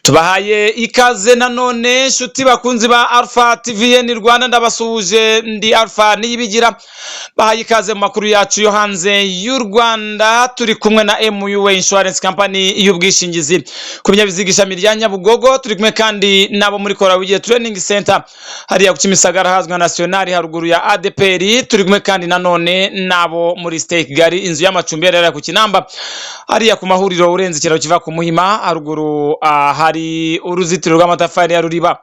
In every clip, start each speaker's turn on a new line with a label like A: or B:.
A: Tubahaye ikaze nanone, nshuti bakunzi ba Alpha TVN Rwanda. Ndabasuhuje, ndi Alpha Niyibigira. Bahaye ikaze mu makuru yacu yo hanze y'u Rwanda. Turi kumwe na MUA Insurance Company y'ubwishingizi ku binyabiziga, ishami rya Nyabugogo. Turi kumwe kandi nabo muri Kora Wigire Training Center hariya ku Kimisagara, hazwi nka National, haruguru ya ADPR. Turi kumwe kandi nanone nabo muri Stay Kigali, inzu y'amacumbi hariya ku Kinamba, hariya ku mahuriro urenze ikiraro kiva ku Muhima, haruguru hari uruzitiro rw'amatafari ya ruriba.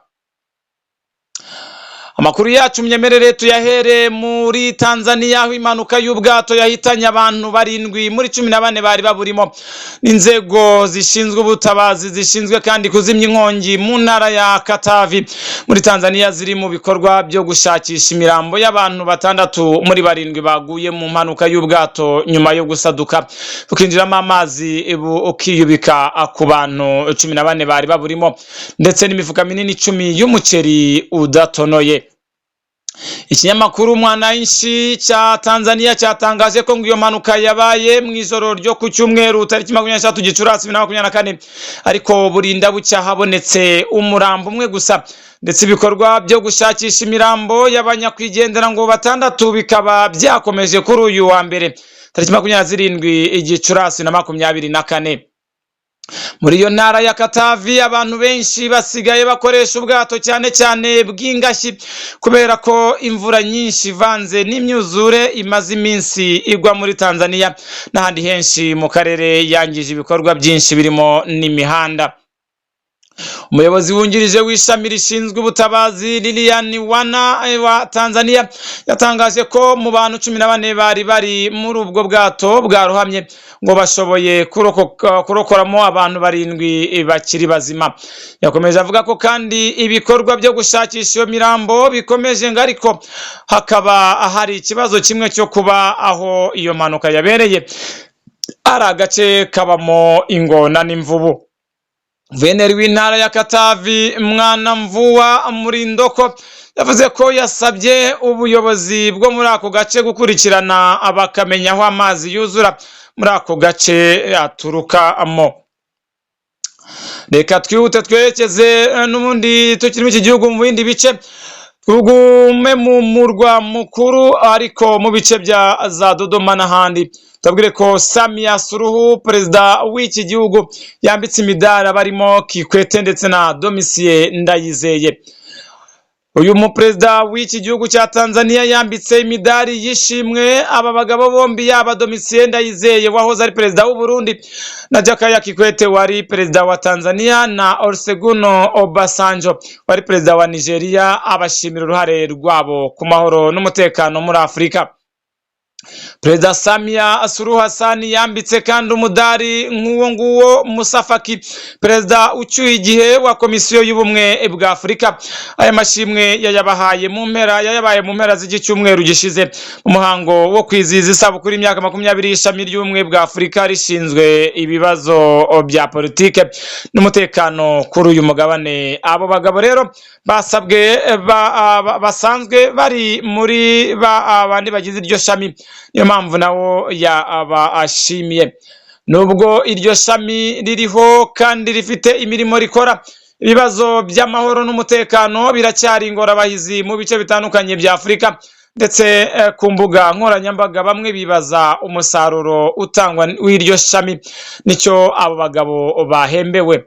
A: Amakuru yacu myemerere tuyahere muri Tanzania, aho impanuka y'ubwato yahitanye abantu barindwi muri 14 bari baburimo. N'inzego zishinzwe ubutabazi zishinzwe kandi kuzimya inkongi mu ntara ya Katavi muri Tanzania ziri mu bikorwa byo gushakisha imirambo y'abantu batandatu muri barindwi baguye mu mpanuka y'ubwato nyuma yo gusaduka bukinjiramo amazi ukiyubika ku bantu 14 bari baburimo, ndetse n'imifuka minini 10 y'umuceri udatonoye. Ikinyamakuru Mwananchi cya Tanzania cyatangaje ko ngo iyo mpanuka yabaye mu ijoro ryo ku cyumweru tariki 23 Gicurasi 2024, ariko burinda bucya habonetse umurambo umwe gusa, ndetse ibikorwa byo gushakisha imirambo y'abanyakwigendera ngo batandatu bikaba byakomeje kuri uyu wa mbere tariki 27 Gicurasi na 24. Muri iyo ntara ya Katavi, abantu benshi basigaye bakoresha ubwato, cyane cyane bw'ingashyi, kubera ko imvura nyinshi ivanze n'imyuzure imaze iminsi igwa muri Tanzania n'ahandi henshi mu karere yangije ibikorwa byinshi birimo n'imihanda. Umuyobozi wungirije w'ishami rishinzwe ubutabazi, Lilian Wana wa Tanzania, yatangaje ko mu bantu 14 bari bari muri ubwo bwato bwarohamye ngo bashoboye kurokoramo abantu barindwi bakiri bazima. Yakomeje avuga ko kandi ibikorwa byo gushakisha iyo mirambo bikomeje, ngo ariko hakaba hari ikibazo kimwe cyo kuba aho iyo mpanuka yabereye ari agace kabamo ingona n'imvubu. Guverineri w'intara ya Katavi, Mwanamvua Murindoko, yavuze ko yasabye ubuyobozi bwo muri ako gace gukurikirana bakamenya aho amazi yuzura muri ako gace aturukamo. Reka twihute twerekeze n'ubundi tukiri muri iki gihugu mu bindi bice, tugume mu murwa mukuru ariko mu bice bya za Dodoma n'ahandi. Tubabwire ko Samia Suluhu, perezida w'iki gihugu, yambitse imidari barimo Kikwete ndetse na Domitien Ndayizeye. Uyu muperezida w'iki gihugu cya Tanzania yambitse imidari y'ishimwe aba bagabo bombi, yaba Domitien Ndayizeye wahoze ari perezida w'u Burundi na Jakaya Kikwete wari perezida wa Tanzania na Olusegun Obasanjo wari perezida wa Nigeria, abashimira uruhare rwabo ku mahoro n'umutekano muri Afurika. Perezida Samia Suluhu Hassan yambitse kandi umudari nk'uwo nguwo Musa Faki, perezida ucyuye igihe wa Komisiyo y'Ubumwe bwa Afurika. Aya mashimwe yayabaye mu mpera z'iki cyumweru gishize, mu muhango wo kwizihiza isabukuru y'imyaka 20 y'ishami ry'Ubumwe bwa Afurika rishinzwe ibibazo bya politike n'umutekano kuri uyu mugabane. Abo bagabo rero basabwe basanzwe bari muri ba bandi bagize iryo shami, niyo mpamvu nawo yabashimiye. Nubwo iryo shami ririho kandi rifite imirimo rikora, ibibazo by'amahoro n'umutekano biracyari ingorabahizi mu bice bitandukanye bya Afurika, ndetse ku mbuga nkoranyambaga bamwe bibaza umusaruro utangwa w'iryo shami nicyo abo bagabo bahembewe.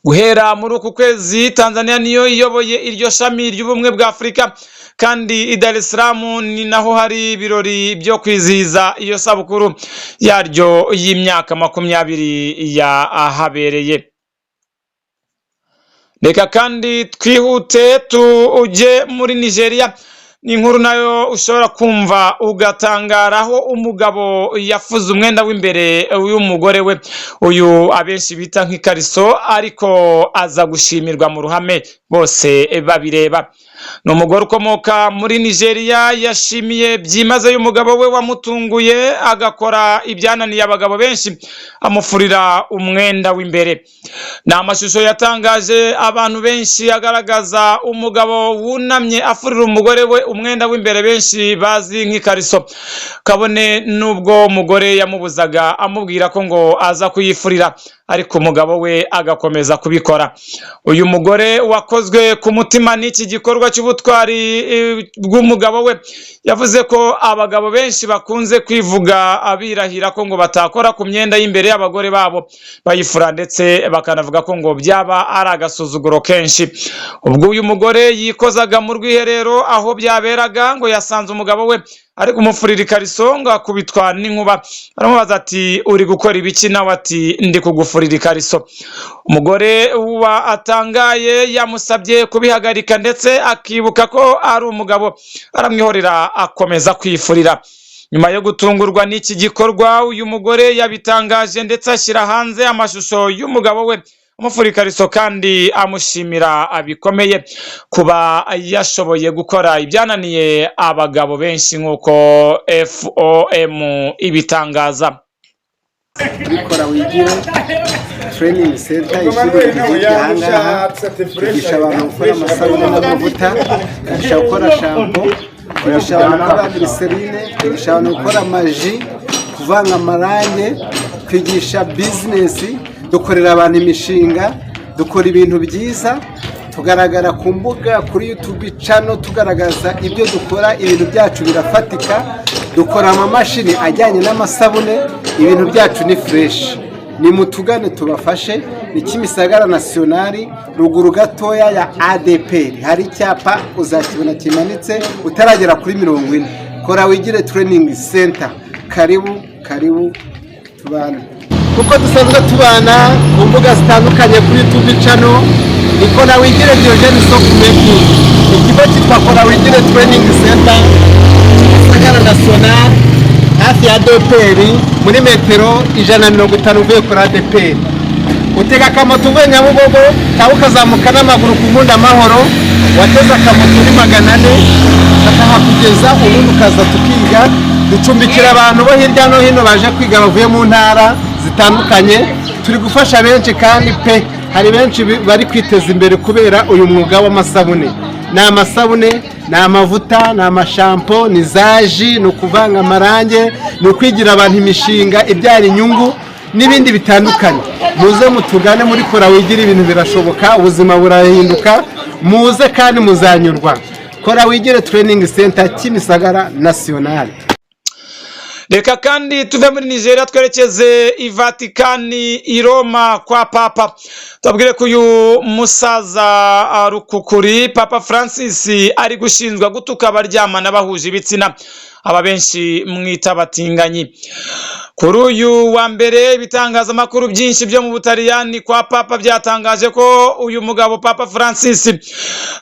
A: Guhera muri uku kwezi, Tanzania niyo iyoboye iryo shami ry'Ubumwe bwa Afurika, kandi i Dar es Salaam ni naho hari ibirori byo kwizihiza iyo sabukuru yaryo y'imyaka 20 yahabereye. Reka kandi twihute tujye muri Nigeria. Ni inkuru nayo ushobora kumva ugatangaraho umugabo yafuze umwenda w'imbere w'umugore we, uyu abenshi bita nk'ikariso, ariko aza gushimirwa mu ruhame bose babireba. Ni umugore ukomoka muri Nigeria yashimiye byimazeyo umugabo we wamutunguye agakora ibyananiye abagabo benshi, amufurira umwenda w'imbere. Ni amashusho yatangaje abantu benshi agaragaza umugabo wunamye afurira umugore we. umwenda w'imbere benshi bazi nk'ikariso, kabone n'ubwo umugore yamubuzaga amubwira ko ngo aza kuyifurira, ariko umugabo we agakomeza kubikora. Uyu mugore wakozwe ku mutima n'iki gikorwa cy'ubutwari bw'umugabo we, yavuze ko abagabo benshi bakunze kwivuga abirahira ko ngo batakora ku myenda y'imbere y'abagore babo bayifura, ndetse bakanavuga ko ngo byaba ari agasuzuguro kenshi. Ubwo uyu mugore yikozaga mu rwiherero aho byaberaga, ngo yasanze umugabo we ari kumufurira ikariso, ngo akubitwa n'inkuba, aramubaza ati: "Uri gukora ibiki?" Nawe ati: "Ndi kugufurira ikariso." Umugore wa atangaye yamusabye kubihagarika, ndetse akibuka ko ari umugabo, aramwihorera akomeza kwifurira. Nyuma yo gutungurwa n'iki gikorwa, uyu mugore yabitangaje ndetse ashyira hanze amashusho y'umugabo we amufura ikariso, kandi amushimira bikomeye kuba yashoboye gukora ibyananiye abagabo benshi, nk'uko FOM ibitangaza.
B: Bikora Wigire Training Center, ishuri ryigira ahangaha, twigisha abantu gukora amasabune n'amavuta, twigisha gukora shampoo, twigisha abantu gukora glycerine, twigisha abantu gukora amaji, kuvanga amarange, twigisha business, dukorera abantu imishinga, dukora ibintu byiza, tugaragara ku mbuga kuri YouTube channel tugaragaza ibyo dukora. Ibintu byacu birafatika, dukora amamashini ajyanye n'amasabune, ibintu byacu ni fresh. Ni mutugane tubafashe. Ni Kimisagara National, ruguru gatoya ya ADEPR, hari icyapa uzakibona kimanitse utaragera kuri 40. Kora Wigire Training Center, karibu karibu tubane. Kuko dusanzwe tubana ku mbuga zitandukanye kuri YouTube channel ni Kora Wigire Diogene Soap Making. Ikigo cyitwa Kora Wigire Training Center, Kimisagara National, hafi ya ADEPR, muri metero 150 uvuye kuri ADEPR. Utega akamoto uvuye Nyabugogo cyangwa ukazamuka n'amaguru ku Nkunda Amahoro. Wateze akamoto uri 400 kakahakugeza, ubundi ukaza tukiga. Ducumbikira abantu bo hirya no hino baje kwiga, bavuye mu ntara zitandukanye. Turi gufasha benshi kandi pe, hari benshi bari kwiteza imbere kubera uyu mwuga w'amasabune. Ni amasabune, ni amavuta, ni amashampo, ni za ji, ni ukuvanga amarange, ni ukwigira abantu imishinga ibyara inyungu n'ibindi bitandukanye. Muze mutugane muri Kora Wigire, ibintu birashoboka, ubuzima burahinduka. Muze kandi muzanyurwa. Kora Wigire Training Center, Kimisagara National.
A: Reka kandi tuve muri Nigeria twerekeze i Vatikani, i Roma kwa Papa. Tubabwire ko uyu musaza rukukuri Papa Francis ari gushinjwa gutuka abaryamana bahuje ibitsina, aba benshi mwita abatinganyi. Kuri uyu wa mbere, ibitangazamakuru byinshi byo mu Butaliyani kwa Papa byatangaje ko uyu mugabo Papa Francis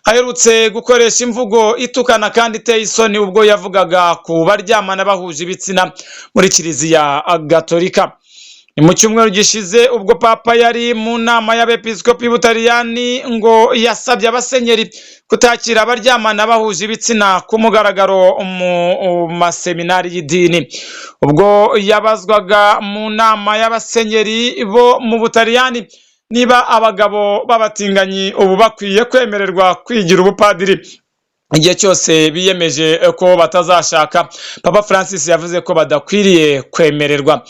A: aherutse gukoresha imvugo itukana kandi iteye isoni ubwo yavugaga ku baryamana bahuje ibitsina muri Kiliziya Gatolika. Ni mu cyumweru gishize, ubwo Papa yari mu nama y'abepiskopi b'Ubutaliyani, ngo yasabye abasenyeri kutakira abaryamana bahuje ibitsina ku mugaragaro mu maseminari y'idini. Ubwo yabazwaga mu nama y'abasenyeri bo mu Butaliyani niba abagabo b'abatinganyi ubu bakwiye kwemererwa kwigira ubupadiri igihe cyose biyemeje ko batazashaka, Papa Francis yavuze ko badakwiriye kwemererwa.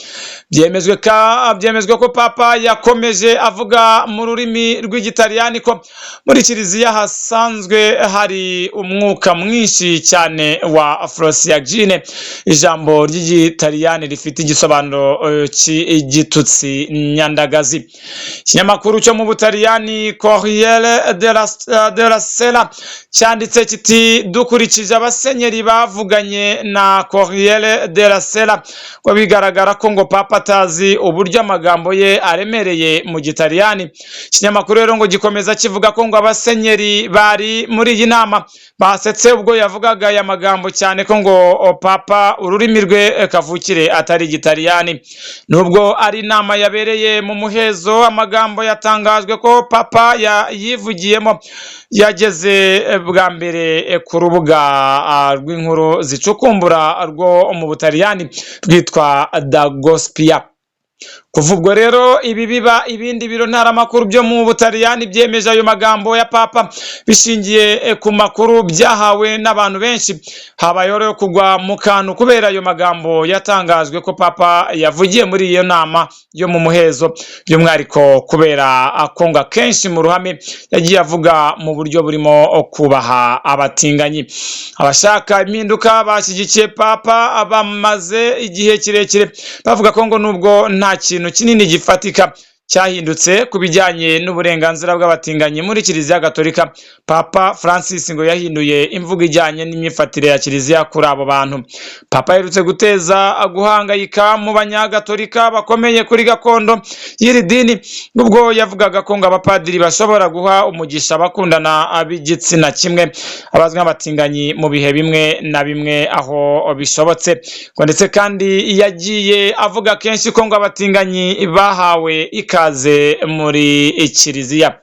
A: Byemejwe ko Papa yakomeje avuga mu rurimi rw'Igitaliyani ko muri kiliziya hasanzwe hari umwuka mwinshi cyane wa flosiagine, ijambo ry'Igitaliyani rifite igisobanuro cy'igitutsi nyandagazi. Ikinyamakuru cyo mu Butaliyani Corriere della Sera cyanditse kiti: "Dukurikije abasenyeri bavuganye na Corriere della Sera, ngo bigaragara ko ngo Papa atazi uburyo amagambo ye aremereye mu Gitaliyani." Ikinyamakuru rero ngo gikomeza kivuga ko ngo abasenyeri bari muri iyi nama basetse ubwo yavugaga aya magambo, cyane ko ngo Papa ururimi rwe kavukire atari Igitaliyani. Nubwo ari inama yabereye mu muhezo, amagambo yatangajwe ko Papa yivugiyemo yageze bwa mbere ku rubuga rw'inkuru zicukumbura rwo mu Butaliyani rwitwa Dagospia. Kuri Kuva ubwo rero ibi biba, ibindi biro ntaramakuru byo mu Butaliyani byemeje ayo magambo ya Papa bishingiye ku makuru byahawe n'abantu benshi. Habayeho rero kugwa mu kantu kubera ayo magambo yatangajwe ko Papa yavugiye muri iyo nama yo mu muhezo, by'umwihariko kubera ko ngo akenshi mu ruhame yagiye avuga mu buryo burimo kubaha abatinganyi. Abashaka impinduka bashyigikiye Papa bamaze igihe kirekire bavuga ko ngo nubwo nta kintu kinini gifatika cyahindutse ku bijyanye n'uburenganzira bw'abatinganyi muri Kiliziya Gatolika, Papa Francis ngo yahinduye imvugo ijyanye n'imyifatire ya Kiliziya kuri abo bantu. Papa aherutse guteza guhangayika mu banyagatolika bakomeye kuri gakondo y'iri dini, ubwo yavugaga ko ngo abapadiri bashobora guha umugisha abakundana b'igitsina kimwe, abazwi nk'abatinganyi, mu bihe bimwe na bimwe aho bishobotse. Ngo ndetse kandi yagiye avuga kenshi ko ngo abatinganyi bahawe ikaze muri Kiliziya.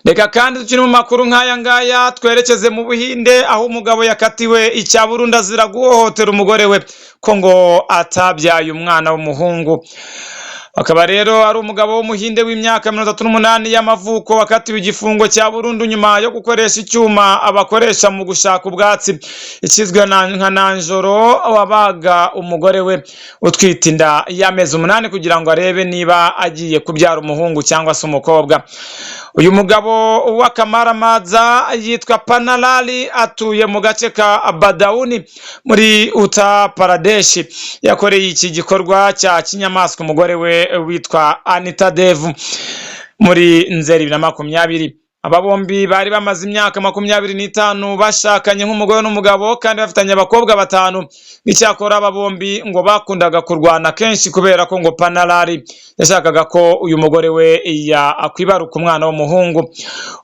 A: Reka kandi tukiri mu makuru nk'aya ngaya, twerekeze mu Buhinde, aho umugabo yakatiwe icya burundu azira guhohotera umugore we ko ngo atabyaye umwana w'umuhungu. Akaba rero ari umugabo w'Umuhinde w'imyaka 38 y'amavuko wakatiwe igifungo cya burundu nyuma yo gukoresha icyuma abakoresha mu gushaka ubwatsi ikizwi nka nanjoro, wabaga umugore we utwite inda y'amezi 8 kugira ngo arebe niba agiye kubyara umuhungu cyangwa se umukobwa. Uyu mugabo w'akamaramaza yitwa Panalali, atuye mu gace ka Badawuni muri Uttar Pradesh. Yakoreye iki gikorwa cya kinyamaswa umugore we witwa Anita Devu muri Nzeri 2020. Aba bombi bari bamaze imyaka 25 bashakanye nk'umugore n'umugabo kandi bafitanye abakobwa batanu. Icyakora aba bombi ngo bakundaga kurwana kenshi kubera ko ngo Panalari yashakaga ko uyu mugore we yakwibaruka umwana w'umuhungu.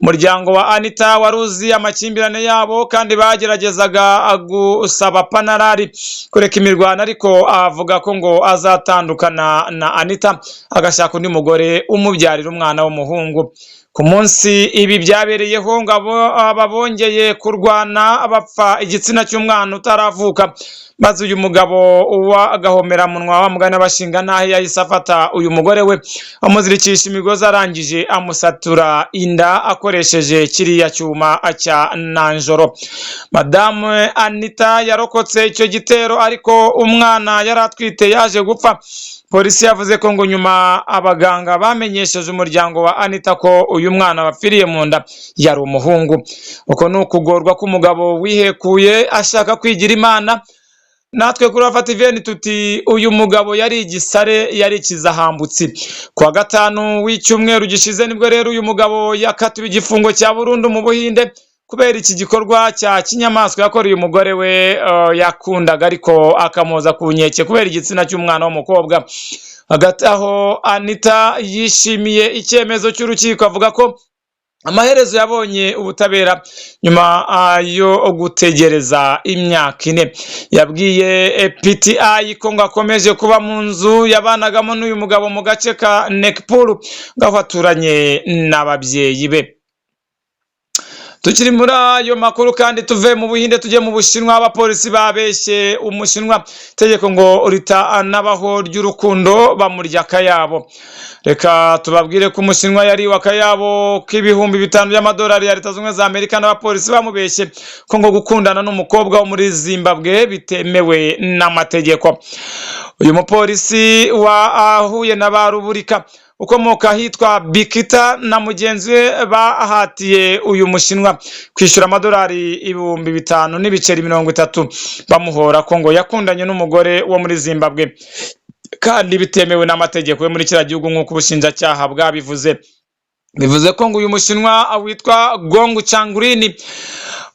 A: Umuryango wa Anita wari uzi amakimbirane yabo kandi bageragezaga gusaba Panalari kureka imirwano, ariko avuga ko ngo azatandukana na Anita agashaka undi mugore umubyarira umwana w'umuhungu. Ku munsi ibi byabereyeho, ngo aba bongeye kurwana bapfa igitsina cy'umwana utaravuka, maze uyu mugabo w'agahomeраmunwa wa mugani abashinga ntahe yahise afata uyu mugore we amuzirikisha imigozi, arangije amusatura inda akoresheje kiriya cyuma cya nanjoro. Madamu Anita yarokotse icyo gitero, ariko umwana yari atwite yaje gupfa. Polisi yavuze ko ngo nyuma abaganga bamenyesheje umuryango wa Anita ko uyu mwana wapfiriye mu nda yari umuhungu. Uko ni ukugorwa k'umugabo wihekuye ashaka kwigira Imana. Natwe kuri Rafa TV tuti uyu mugabo yari igisare, yari ikizahambutsi. Ku wa gatanu w'icyumweru gishize nibwo rero uyu mugabo yakatiwe igifungo cya burundu mu Buhinde kubera iki gikorwa cya kinyamaswa yakoreye umugore we yakundaga, ariko akamuhoza ku nkeke kubera igitsina cy'umwana w'umukobwa. Hagati aho, Anita yishimiye icyemezo cy'urukiko, avuga ko amaherezo yabonye ubutabera nyuma yo gutegereza imyaka 4. Yabwiye PTI ko ngo akomeje kuba mu nzu yabanagamo n'uyu mugabo mu gace ka Nekpuru, ngaho aturanye n'ababyeyi be. Tukiri muri ayo makuru kandi, tuve mu Buhinde tujye mu Bushinwa. Abapolisi babeshye Umushinwa itegeko ngo ritanabaho ry'urukundo, bamurya akayabo. Reka tubabwire ko Umushinwa yariwe akayabo k'5,000 by'amadolari ya Leta Zunze Ubumwe za Amerika n'abapolisi bamubeshye ko ngo gukundana n'umukobwa wo muri Zimbabwe bitemewe n'amategeko. Uyu mupolisi wahuye na ba ruburika ukomoka ahitwa Bikita na mugenzi we bahatiye uyu Mushinwa kwishyura amadolari 5,000 n'ibiceri 30, bamuhora ko ngo yakundanye n'umugore wo muri Zimbabwe kandi bitemewe n'amategeko yo muri kiriya gihugu, nk'uko ubushinjacyaha bwabivuze. Bivuze ko ngo uyu Mushinwa witwa Gong Changurini,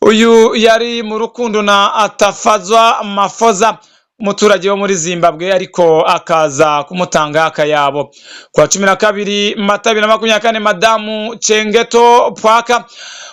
A: uyu yari mu rukundo na Atafazwa Mafoza, umuturage wo muri Zimbabwe, ariko akaza kumutanga akayabo. Ku wa 12 Mata 2024, Madamu Chengeto Pwaka,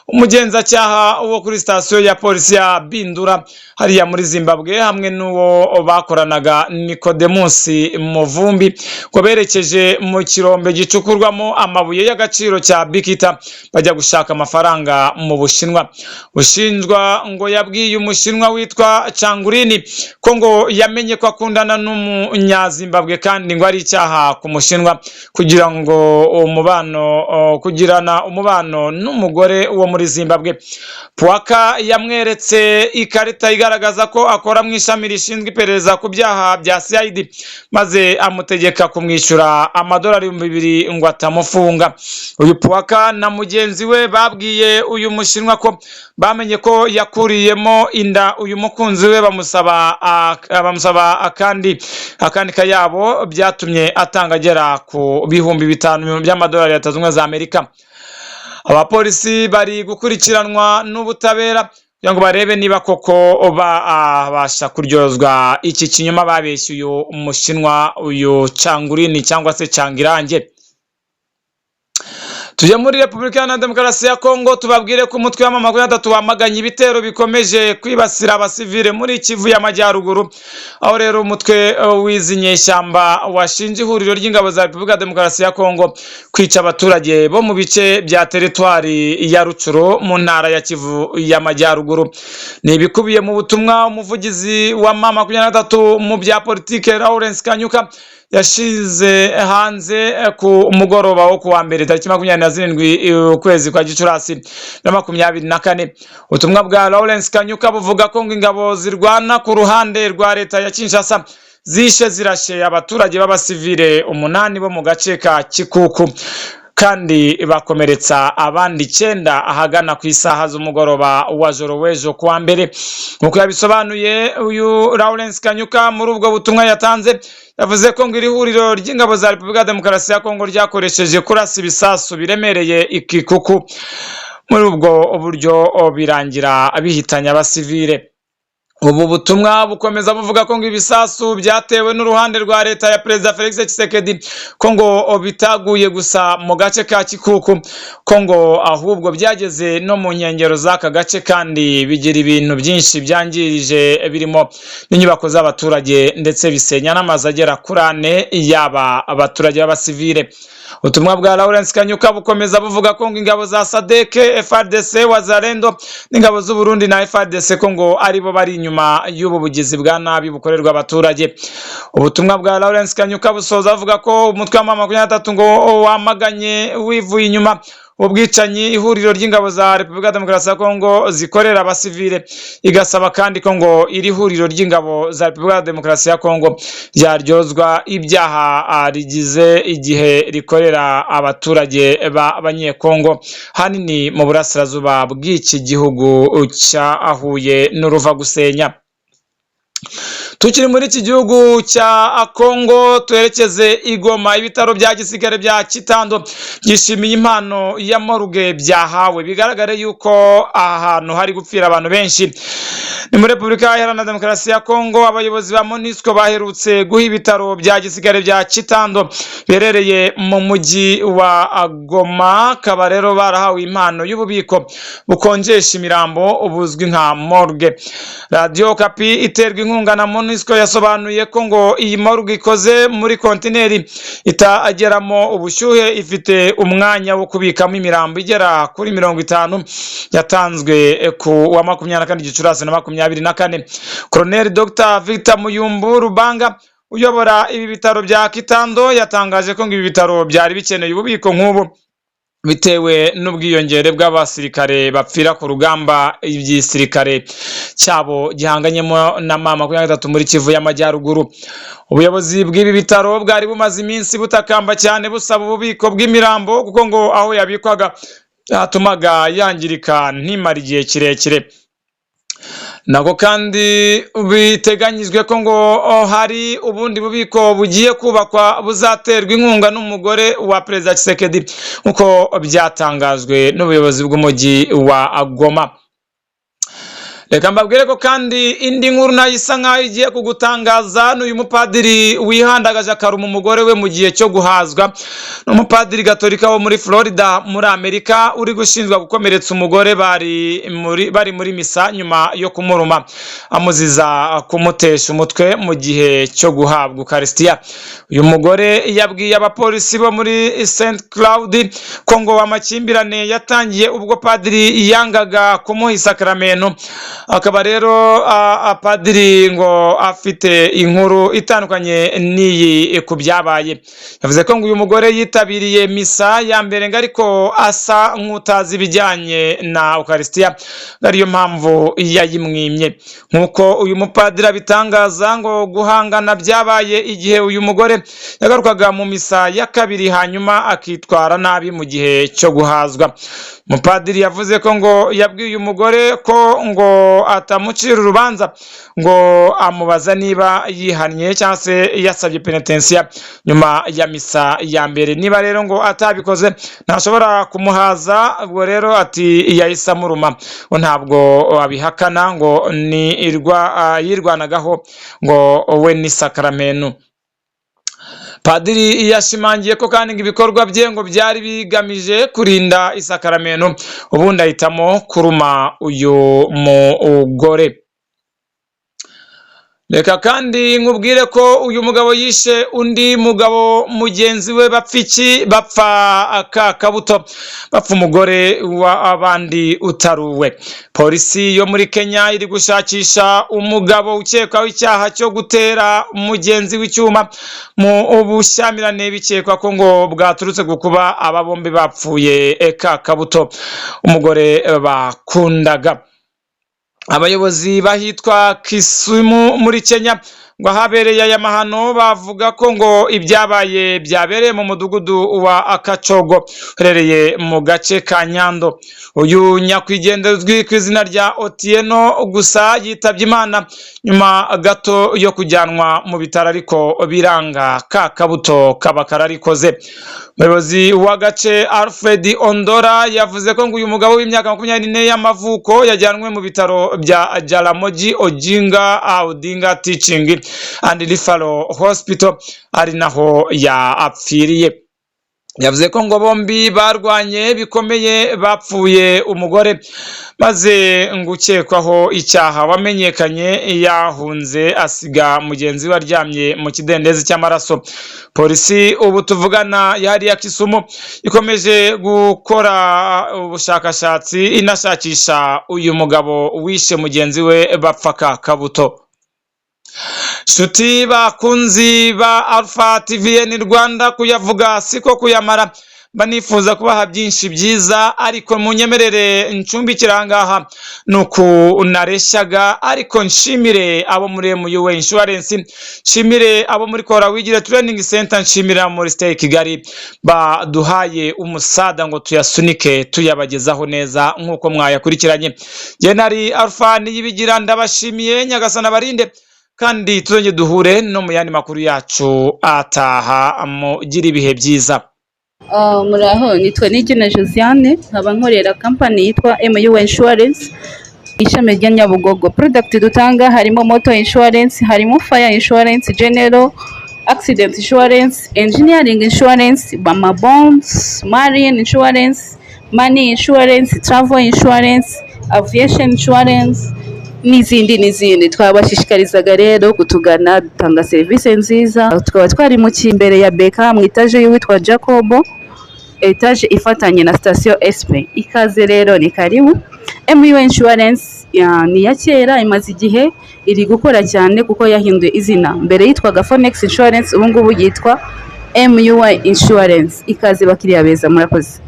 A: umugenzacyaha wo kuri sitasiyo ya polisi ya Bindura hariya muri Zimbabwe, hamwe n'uwo bakoranaga Nicodemus Muvumbi, ngo berekeje mu kirombe gicukurwamo amabuye y'agaciro cya Bikita bajya gushaka amafaranga mu Bushinwa. Ushinjwa ngo yabwiye Umushinwa witwa Changurini ko ngo yamenye ko akundana n'Umunyazimbabwe, kandi ngo ari icyaha ku Mushinwa kugira ngo umubano kugirana umubano n'umugore wo muri Zimbabwe. Puaka yamweretse ikarita igaragaza ko akora mu ishami rishinzwe iperereza ku byaha bya CID, maze amutegeka kumwishyura amadolari 2000 ngo atamufunga. Uyu Puaka na mugenzi we babwiye uyu Mushinwa ko bamenye ko yakuriyemo inda uyu mukunzi we, bamusaba akandi kayabo byatumye atanga agera ku 5000 by'amadolari ya Leta Zunze Ubumwe za Amerika. Abapolisi bari gukurikiranwa n'ubutabera kugira ngo barebe niba koko babasha kuryozwa iki kinyoma babeshye uyu Mushinwa, uyu Changurini cyangwa se Changirange. Tujye muri Repubulika Iharanira Demokarasi ya Kongo, tubabwire ko umutwe wa 23 wamaganye ibitero bikomeje kwibasira abasivile muri Kivu y'Amajyaruguru, aho rero umutwe w'izi nyeshyamba washinje ihuriro ry'ingabo za Repubulika ya Demokarasi ya Kongo kwica abaturage bo mu bice bya teritwari ya Rucuro mu ntara ya Kivu y'Amajyaruguru. Ni ibikubiye mu butumwa umuvugizi wa M23 mu bya politike, Lawrence Kanyuka, yashize hanze ku mugoroba wo kuwa mbere tariki 27 ukwezi kwa Gicurasi na 24. Ubutumwa bwa Lawrence Kanyuka buvuga ko ngo ingabo zirwana ku ruhande rwa leta ya Kinshasa zishe zirashe abaturage b'abasivile umunani bo mu gace ka Kikuku, kandi bakomeretsa abandi icyenda ahagana ku isaha z'umugoroba wa joro w'ejo kuwa mbere. Nk'uko yabisobanuye uyu Lawrence Kanyuka muri ubwo butumwa yatanze, yavuze ko ngo iri huriro ry'ingabo za Repubulika ya Demokarasi ya Kongo ryakoresheje kurasa ibisasu biremereye Ikikuku, muri ubwo buryo birangira bihitanye abasivile. Ubu butumwa bukomeza buvuga ko ngo ibisasu byatewe n'uruhande rwa leta ya Perezida Felix Tshisekedi ko ngo bitaguye gusa mu gace ka Kikuku, ko ngo ahubwo byageze no mu nkengero z'aka gace, kandi bigira ibintu byinshi byangirije, birimo n'inyubako z'abaturage, ndetse bisenya n'amazu agera kuri ane y'aba abaturage b'abasivile. Ubutumwa bwa Lawrence Kanyuka bukomeza buvuga ko ngo ingabo za SADC, FARDC, Wazalendo n'ingabo z'u Burundi na FARDC ko ngo aribo bari inyuma y'ubu bugizi bwa nabi bukorerwa abaturage. Ubutumwa bwa Lawrence Kanyuka busoza avuga ko umutwe wa 23 ngo wamaganye wivuye inyuma ubwicanyi ihuriro ry'ingabo za Repubulika ya Demokarasi ya Kongo zikorera abasivile, igasaba kandi ko ngo iri huriro ry'ingabo za Repubulika ya Demokarasi ya Kongo ryaryozwa ibyaha rigize igihe rikorera abaturage b'Abanyekongo, hanini mu burasirazuba bw'iki gihugu cyahuye n'uruva gusenya. Tukiri muri iki gihugu cya Kongo, twerekeze i Goma. Ibitaro bya gisirikare bya Kitando byishimiye impano ya morgue byahawe. Bigaragare yuko aha hantu hari gupfira abantu benshi. Ni muri Repubulika Iharanira Demokarasi ya Kongo. Abayobozi ba MONUSCO baherutse guha ibitaro bya gisirikare bya Kitando biherereye mu mujyi wa Goma, akaba rero barahawe impano y'ububiko bukonjesha imirambo buzwi nka morgue. Radiyo Okapi iterwa inkunga na MONUSCO yasobanuye ko ngo iyi morgue ikoze muri kontineri itageramo ubushyuhe, ifite umwanya wo kubikamo imirambo igera kuri 50, yatanzwe ku wa 24 Gicurasi na 24. Colonel Dr Victor Muyumbu Rubanga uyobora ibi bitaro bya Kitando yatangaje ko ngo ibi bitaro byari bikeneye ububiko nk'ubu bitewe n'ubwiyongere bw'abasirikare bapfira ku rugamba igisirikare cyabo gihanganyemo na M23 muri Kivu y'Amajyaruguru. Ubuyobozi bw'ibi bitaro bwari bumaze iminsi butakamba cyane busaba ububiko bw'imirambo, kuko ngo aho yabikwaga hatumaga yangirika ntimare igihe kirekire. Nako kandi biteganyijwe ko ngo hari ubundi bubiko bugiye kubakwa buzaterwa inkunga n'umugore wa Perezida Tshisekedi, nk'uko byatangajwe n'ubuyobozi bw'umujyi wa Goma. Reka mbabwire ko kandi indi nkuru nayo isa nkaho igiye kugutangaza. N'uyu mupadiri wihandagaje akaruma umugore we mu gihe cyo guhazwa. Ni umupadiri gatolika wo muri Florida muri Amerika uri gushinjwa gukomeretsa umugore bari muri misa, nyuma yo kumuruma amuziza kumutesha umutwe mu gihe cyo guhabwa ukarisitiya. Uyu mugore yabwiye abapolisi bo muri St Cloud ko ngo amakimbirane yatangiye ubwo padiri yangaga kumuha isakramento. Akaba rero padiri ngo afite inkuru itandukanye n'iyi ku byabaye. Yavuze ko ngo uyu mugore yitabiriye misa ya mbere, ngo ariko asa nk'utazi ibijyanye na ukarisitiya, ngo ariyo mpamvu yayimwimye. Nk'uko uyu mupadiri abitangaza, ngo guhangana byabaye igihe uyu mugore yagarukaga mu misa ya kabiri, hanyuma akitwara nabi mu gihe cyo guhazwa. Umupadiri yavuze ko ngo yabwiye uyu mugore ko ngo atamucira urubanza, ngo amubaza niba yihannye cyangwa se yasabye penetensiya nyuma ya misa ya mbere. Niba rero ngo atabikoze, ntashobora kumuhaza. Ubwo rero ati yahise amuruma. Ngo ntabwo abihakana, ngo ni yirwanagaho, ngo we ni sakaramenu. Padiri yashimangiye ko kandi ngo ibikorwa bye ngo byari bigamije kurinda isakaramenu, ubundi ahitamo kuruma uyu mugore. Reka kandi nkubwire ko uyu mugabo yishe undi mugabo mugenzi we, bapfa iki? Bapfa aka kabuto, bapfa umugore w'abandi utaruwe. Polisi yo muri Kenya iri gushakisha umugabo ukekwaho icyaha cyo gutera mugenzi w'icyuma mu bushyamirane bikekwa ko ngo bwaturutse ku kuba aba bombi bapfuye ka kabuto, umugore bakundaga. Abayobozi bahitwa Kisumu muri Kenya, ngo ahabereye aya mahano, bavuga ko ngo ibyabaye byabereye mu mudugudu wa Akacogo uherereye mu gace ka Nyando. Uyu nyakwigendera uzwi ku izina rya Otieno gusa yitabye Imana nyuma gato yo kujyanwa mu bitaro, ariko biranga, ka kabuto kaba kararikoze. Umuyobozi w'agace Alfred Ondora yavuze ko ngo uyu mugabo w'imyaka 24 y'amavuko yajyanwe mu bitaro bya Jaramogi Oginga Odinga Teaching and Referral Hospital, ari naho yapfiriye. Yavuze ko ngo bombi barwanye bikomeye, bapfuye umugore, maze ngo ukekwaho icyaha wamenyekanye yahunze, asiga mugenzi we aryamye mu kidendezi cy'amaraso. Polisi ubu tuvugana yahariye Kisumu ikomeje gukora ubushakashatsi, inashakisha uyu mugabo wishe mugenzi we bapfa ka kabuto. Nshuti bakunzi ba Alpha TVN Rwanda, kuyavuga siko kuyamara, mba nifuza kubaha byinshi byiza, ariko munyemerere ncumbikira aha ngaha nuku nareshyaga. Ariko nshimire abo muri MUA Insurance, nshimire abo muri Kora Wigire Training Center, nshimire abo muri Stay Kigali baduhaye umusada ngo tuyasunike tuyabagezaho neza nk'uko mwayakurikiranye. Njye nari Alpha Niyibigira, ndabashimiye. Nyagasana barinde, kandi tuzongere duhure no mu yandi makuru yacu ataha. Mugira ibihe byiza.
C: Muraho, nitwa Nigena Josiane, nkaba nkorera company yitwa MUA Insurance, ishami rya Nyabugogo. Product dutanga harimo motor insurance, harimo fire insurance, general accident insurance, engineering insurance, bama bonds, marine insurance, money insurance, travel insurance, aviation insurance n'izindi n'izindi. Twabashishikarizaga rero kutugana, dutanga serivisi nziza. Tukaba twarimukiye imbere ya Beka mu etaje y'uwitwa Jacobo, etaje ifatanye na sitasiyo SP. Ikaze rero, ni karibu. MUA Insurance ni iya kera, imaze igihe iri gukora cyane kuko yahinduye izina. Mbere yitwaga Phoenix Insurance, ubu ngubu yitwa MUA Insurance. Ikaze bakiriya beza, murakoze.